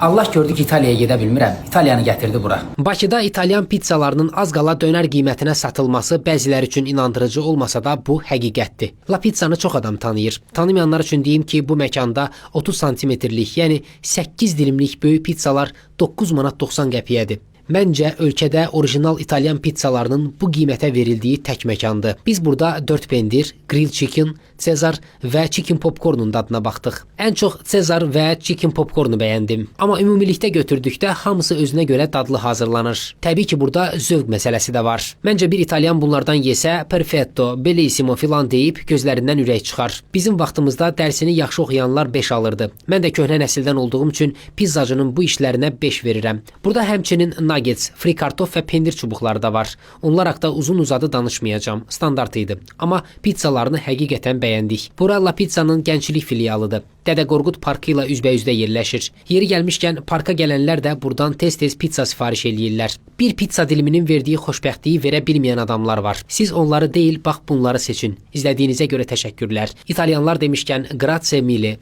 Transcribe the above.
Allah gördü ki, İtaliyaya gedə bilmirəm. İtaliyanı gətirdi bura. Bakıda İtalyan pizzalarının az qala dönər qiymətinə satılması bəziləri üçün inandırıcı olmasa da, bu həqiqətdir. La Pizzanı çox adam tanıyır. Tanımayanlar üçün deyim ki, bu məkanda 30 santimetrlik, yəni 8 dilimlik böyük pizzalar 9 manat 90 qəpiyədir. Məncə, ölkədə orijinal İtalyan pizzalarının bu qiymətə verildiyi tək məkandır. Biz burada 4 pendir, grilled chicken, Cezar və chicken popcornun dadına baxdıq. Ən çox Cezar və chicken popcornu bəyəndim. Amma ümumilikdə götürdükdə hamısı özünə görə dadlı hazırlanır. Təbii ki, burada zövq məsələsi də var. Məncə, bir İtalyan bunlardan yesə, "Perfetto, bellissimo" filan deyib gözlərindən ürək çıxar. Bizim vaxtımızda dərsini yaxşı oxuyanlar 5 alırdı. Mən də köhnə nəsildən olduğum üçün pizzacının bu işlərinə 5 verirəm. Burada həmçinin nuggets, fri kartof və pendir çubuqları da var. Onlar haqda uzun-uzadı danışmayacağam. Standart idi. Amma pizzalarını həqiqətən bəyəndik. Bura La Pizzanın Gənclik filialıdır. Dədə Qorqud parkı ilə üzbəyüzdə yerləşir. Yeri gəlmişkən, parka gələnlər də burdan tez-tez pizza sifariş eləyirlər. Bir pizza diliminin verdiyi xoşbəxtliyi verə bilməyən adamlar var. Siz onları deyil, bax bunları seçin. İzlədiyinizə görə təşəkkürlər. İtalyanlar demişkən, grazie mille.